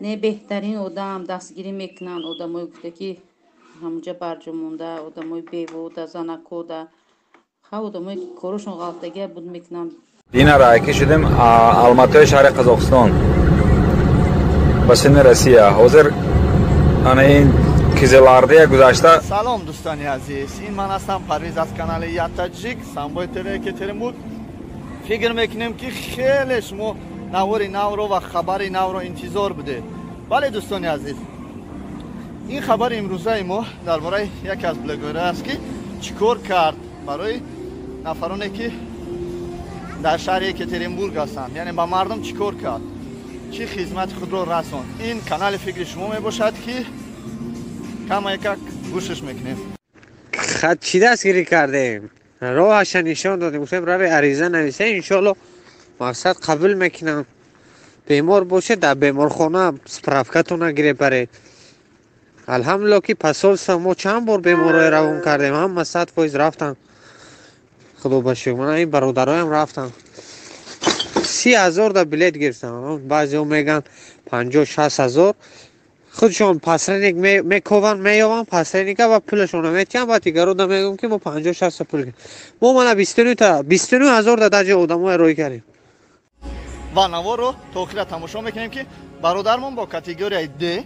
Не, беҳтарин одам, дастгирӣ мекунанд одамое, гуфта ки ҳамунҷа барҷо монда, одамои бевода, занакода, ха, одамое ки корошон ғалтагия буд, мекунанд. Дина райкӣ шудем Алматои шаҳри Қазоқистон ба сини Россия. Ҳозир ана ин Кизилардия гузашта. Салом, дӯстони азиз, ин ман ҳастам, Парвиз, аз канали Яттаҷик Самбои ТВ Екатеринбург. Фикр мекунем, ки хеле шумо навори навро ва хабари навро интизор будед. Бале, дӯстони азиз, ин хабари имрӯзаи мо дар бораи яке аз блогерҳо аст, ки чӣ кор кард барои нафароне, ки дар шаҳри Екатеринбург ҳастанд, яъне ба мардум чӣ кор кард, чӣ хизмати худро расонд. Ин канали фикри шумо мебошад, ки камаяка гӯшаш мекунем. Хат чӣ дастгирӣ кардем, роҳаша нишон додем, гуфтем, рави ариза нависе, иншоалло мақсад қабул мекунам. Бемор бошед, дар беморхона справкатона гире баред. Алҳамдулилло, ки посольство мо чанд бор беморҳое равон кардем, ҳама 100% рафтан, худо ба шукр. Мана ин бародароям рафтан, 30 000 да билет гирифтан. Баъзеҳо мегӯянд 50-60 ҳазор. Худшон посредник мекованд, меёванд посредника ва пулашонро метиҳанд. Ба дигаро да мегӯм, ки мо 50-60 пул, мо мана 29 000 да даҷи одамое рӯй кардем. Ва наворро то охира тамошо мекунем, ки бародармон бо категорияи Д,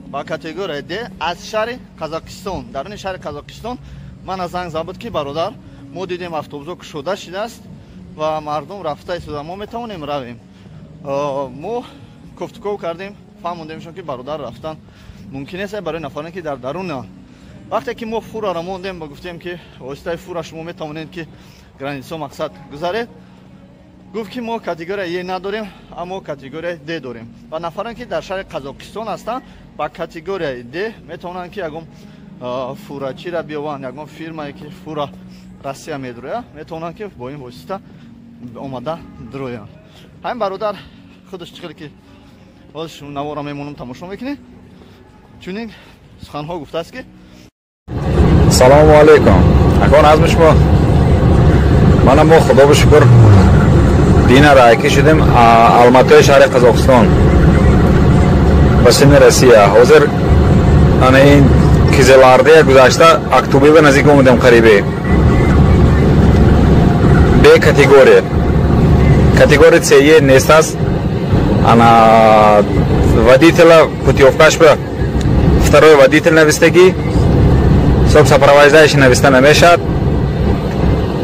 ба категорияи Д аз шаҳри Қазоқистон, даруни шаҳри Қазоқистон мана занг зад, ки бародар, мо дидем, автобусҳо кушода шудааст ва мардум рафта истода, мо метавонем равем? Мо кофтуков кардем, фаҳмондемшон, ки бародар, рафтан мумкин нест барои нафароне, ки дар даруна. Вақте ки мо фураро мондем ва гуфтем, ки воситаи фура шумо метавонед, ки границао мақсад гузаред, гуфт, ки мо категория Е надорем, аммо категорияи Д дорем. Ва нафароне, ки дар шаҳри Қазоқистон ҳастанд, ба категорияи Д метавонанд, ки ягон фурачира биёванд, ягон фирмае, ки фура Россия медрояд, метавонанд, ки бо ин восита омада дроянд. Ҳамин бародар худаш чӣ хеле ки ҳозир навора мемонам, тамошо мекунед, чунин суханҳо гуфтааст, ки Салому алейкум, акон азми шумо. Мана мо, худо ба шукр, дина райкӣ шудем Алматои шаҳри Қазоқистон ба сини Россия. Ҳозир ана ин Кизилардия гузашта, Актубиба наздик омадем. Қарибе бе категория, категория Це нест аст. Ана водителя путевкаш ба второй водитель навистагӣ, соб сопровождающий нависта намешавад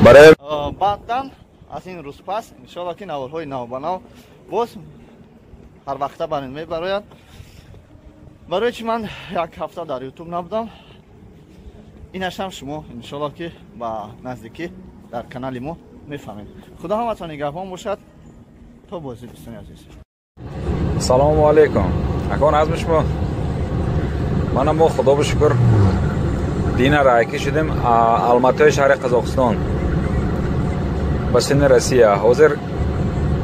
барои Баъдан аз ин рӯз пас, иншоалло, ки наворҳои навбанав боз ҳар вақта бар ин мебарояд. Барои чи ман як ҳафта дар Ютуб набудам, инашам шумо, иншоалло, ки ба наздикӣ дар канали мо мефаҳмед. Худо ҳаматон нигаҳбон бошад. То бозӣ, дӯстони азиз. Салому алейкум, акон азми шумо. Мана мо, худо ба шукр, дина райкӣ шудем Алматои шаҳри Қазоқистон ба сини Россия. Ҳозир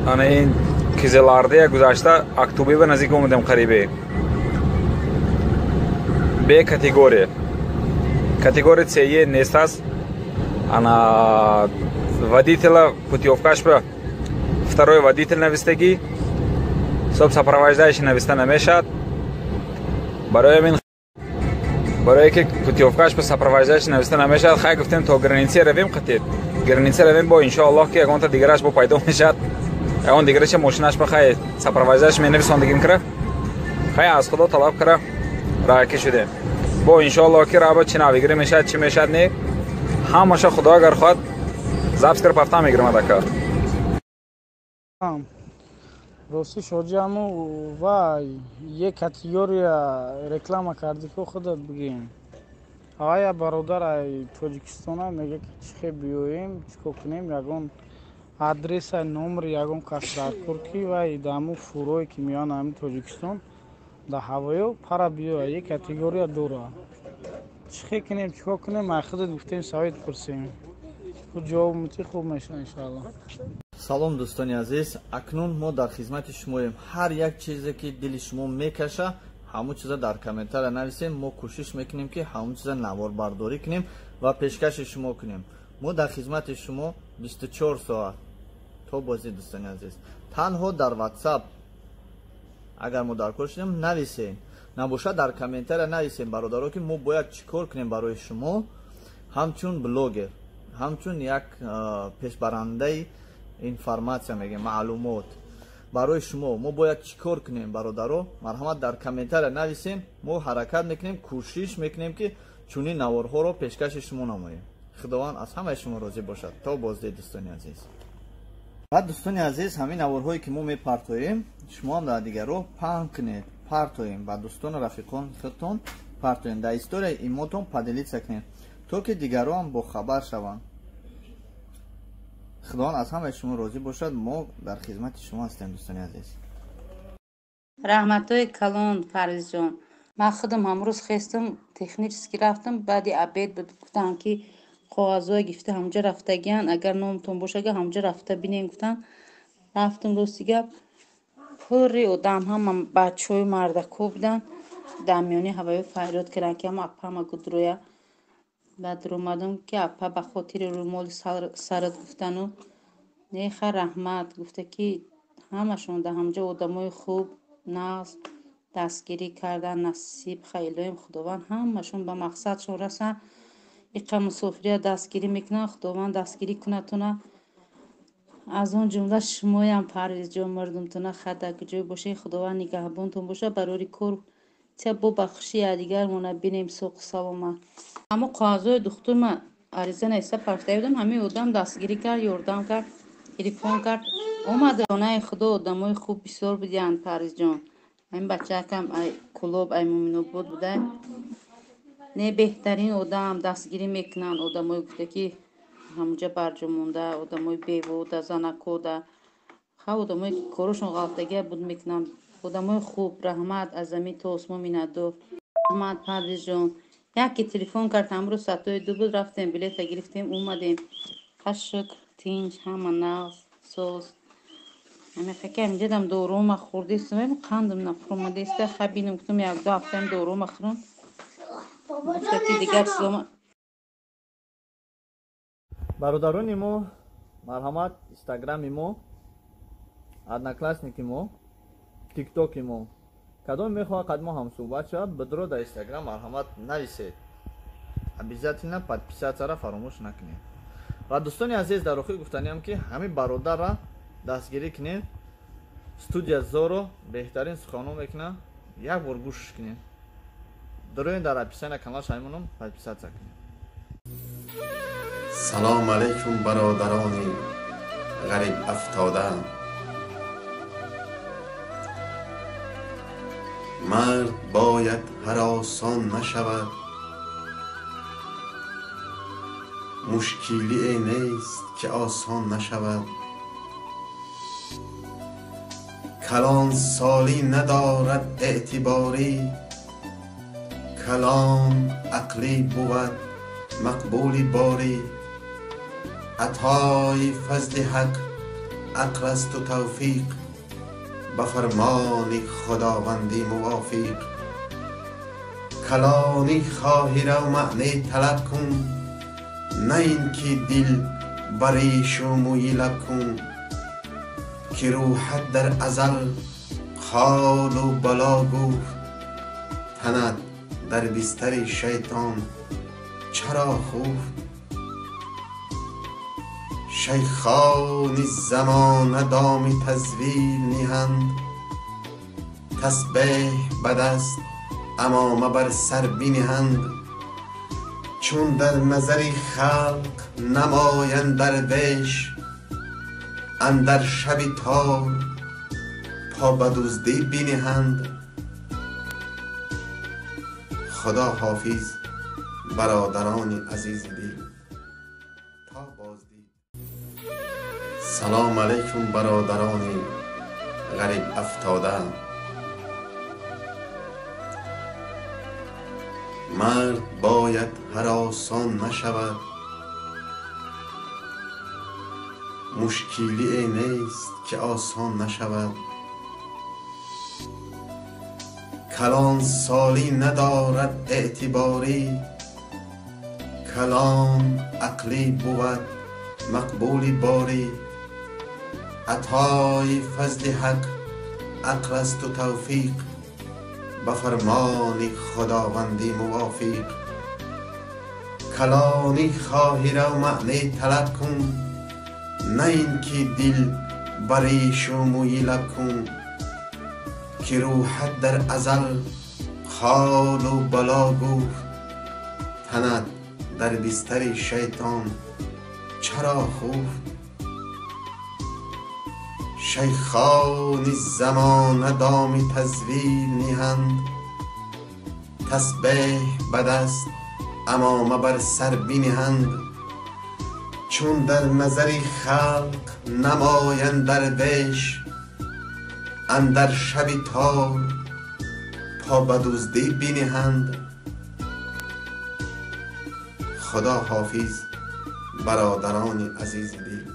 ана ин Кизилардия гузашта, Актубиба наздик омадем. Қарибе бе категория, категория Це нест аст. Ана водителя путевкаш ба второй водитель навистагӣ, соб сопровождающий нависта намешавад барои ҳамин, барое ки путевкаш ба сопровождающий нависта намешавад. Хай, гуфтем, то граница равем, қатед граница равем, бо иншоаллоҳ, ки ягонта дигараш бо пайдо мешавад, ягон дигараша мошинаш ба хай сопровождающий менависондагим кара. Хай, аз Худо талаб кара раҳакӣ шудем. Бо иншоаллоҳ, ки раба чӣ навигирӣ мешавад, чӣ мешавад, не, ҳамаша Худо агар хоҳад, запись кара пафта мегирам адака. Рости, Шоҷи, ҳаму вай е категория реклама кардӣ, ку худат бигем. Ая бародар ай Тоҷикистона мега, ки чӣ хел биёем, чӣ кор кунем, ягон адреса, номери ягон кас дар кор, ки вай даму фурое, ки меоянд ҳамин Тоҷикистон, да ҳавоё пара биёя, е категория дора. Чӣ хел кунем, чӣ кор кунем? Ай худат гуфтем, совет пурсем, худ ҷавоб мутӣ, хуб мешавад, иншоалло. Салом, дӯстони азиз, акнун мо дар хизмати шумоем. Ҳар як чизе, ки дили шумо мекаша, ҳамун чиза дар комментария нависем. Мо кӯшиш мекунем, ки ҳамун чиза наворбардорӣ кунем ва пешкаши шумо кунем. Мо дар хизмати шумо 24 соат. То бозӣ, дӯстони азиз. Танҳо дар WhatsApp. Агар мо дар кор шудем, нависем. Набошад, дар комментария нависем, бародаро, ки мо бояд чӣ кор кунем барои шумо, ҳамчун блогер, ҳамчун як пешбарандаи информация, мегем, маълумот. Барои шумо мо бояд чӣ кор кунем, бародаро? Марҳамат, дар комментария нависем. Мо ҳаракат мекунем, кӯшиш мекунем, ки чунин наворҳоро пешкаши шумо намоем. Худованд аз ҳамаи шумо розӣ бошад. То боздид, дӯстони азиз. Ва дӯстони азиз, ҳамин наворҳое ки мо мепартоем, шумо ҳам дар дигарро паҳн кунед, партоем, ба дӯстону рафиқон худтон партоем, дар историяи имотон поделиться кунед, то ки дигарро ҳам бохабар шаванд. Худованд аз ҳамаи шумо розӣ бошад. Мо дар хизмати шумо ҳастем, дӯстони азиз. Раҳматҳои калон, Парвизҷон. Ман худам ҳамрӯз хестам, технически рафтам, баъди обед буд, гуфтам, ки коғазҳое гирифта ҳамҷа рафтагиян, агар номтон бошага, ҳамҷа рафта бинем, гуфтан. Рафтам, рости гап, пурри одам, ҳама бачаҳои мардако буданд. Дар миёни ҳавоё фарёд карданд, ки ҳама апама гудроя. Баъд омадам, ки апа, ба хотири рӯмоли сарат гуфтану не, ха, раҳмат гуфта, ки ҳамашон дар ҳамҷа одамои хуб, нағз дастгирӣ кардан. Насиб, ха, илоҳим, Худованд ҳамашон ба мақсадшон расанд. Иқа мусофирия дастгирӣ мекунанд, Худованд дастгирӣ кунатуна, аз он ҷумла шумоям, Парвизҷон, мардумтуна. Хада куҷое бошед, Худованд нигаҳбонтон бошад. Барори кор тя бо бахши якдигармона бинем, соқу саломат. Ҳамо коғазҳои духтур ма ариза нависта партофта будам, ҳамин одам дастгирӣ кард, ёрдам кард, телефон кард, омад. Хонаи Худо одамои хуб бисёр будиянд, Парвизҷон. Ҳамин бачаакам ай Кӯлоб, ай Муъминобод буда. Не, беҳтарин одам дастгирӣ мекунанд, одамое гуфта, ки ҳамунҷа барҷо монда, одамои бевода, занакода, ха, одамое ки корашон ғалтагия буд мекунанд. Одамои хуб, раҳмат, аз замин то осмон миннатдор. Раҳмат, Парвизҷон. Яке телефон кард, ҳамрӯз соатҳои 2 буд, рафтем, билета гирифтем, омадем. Ха, шукр, тинҷ, ҳама нағз, соз. Ҳамин ҳаминҷадам дорума хӯрдистам, қандам нафуромадиста. Ха, бинам, гуфтам, 1-ду ҳафтаам дорума хӯрам. Гуфта, ки дигар чизома. Бародарони мо, марҳамат, Инстаграми мо, Одноклассники мо, Тиктоки мо, кадом мехоҳад қад мо ҳамсӯҳбат шавад, бидро дар Инстаграм, марҳамат, нависед. Обязательно подписаться фаромӯш накунед. Ва дӯстони азиз, дар охир гуфтаниам, ки ҳамин бародарра дастгирӣ кунед. Студия Зоро беҳтарин суханҳо мекунад, як бор гӯшш кунед. Дароен дар описания канал шаймоном, подписаться кунед. Салом алейкум, бародарони ғариб афтода. Мард бояд ҳаросон нашавад, мушкилие нест, ки осон нашавад. Калонсолӣ надорад эътиборӣ, калом ақлӣ бувад мақбули борӣ. Атои фазли ҳақ ақл асту тавфиқ, ба фармони худованди мувофиқ. Калонӣ хоҳӣ, рав маънӣ талаб кун, на ин ки дил ба решу мӯи лаб кун. Ки рӯҳат дар азал қолу бало гуфт, танат дар бистари шайтон чаро хуфт? Шайхони замона доми тазвир ниҳанд, тасбеҳ ба даст, амома бар сар биниҳанд. Чун дар назари халқ намоянд дарвеш, андар шаби тор по ба дуздӣ биниҳанд. Худо ҳофиз, бародарони азизи дил, то боздид. Салом алейкум, бародарони ғариб афтода. Мард бояд ҳаросон нашавад, мушкилие нест, ки осон нашавад. Калонсолӣ надорад эътиборӣ, калом ақлӣ бувад мақбули борӣ. Атои фазли ҳақ ақл асту тавфиқ, ба фармони худованди мувофиқ. Калонӣ хоҳӣ, рав, маънӣ талаб кун, на ин ки дил ба решу мӯи лаб кун. Ки рӯҳат дар азал қолу бало гуфт, танат дар бистари шайтон чаро хуфт? Шайхони замона доми тазвир ниҳанд, тасбеҳ ба даст, амома бар сар биниҳанд. Чун дар назари халқ намоянд дарвеш, андар шаби тор по ба дуздӣ биниҳанд. Худо ҳофиз, бародарони азизи дил.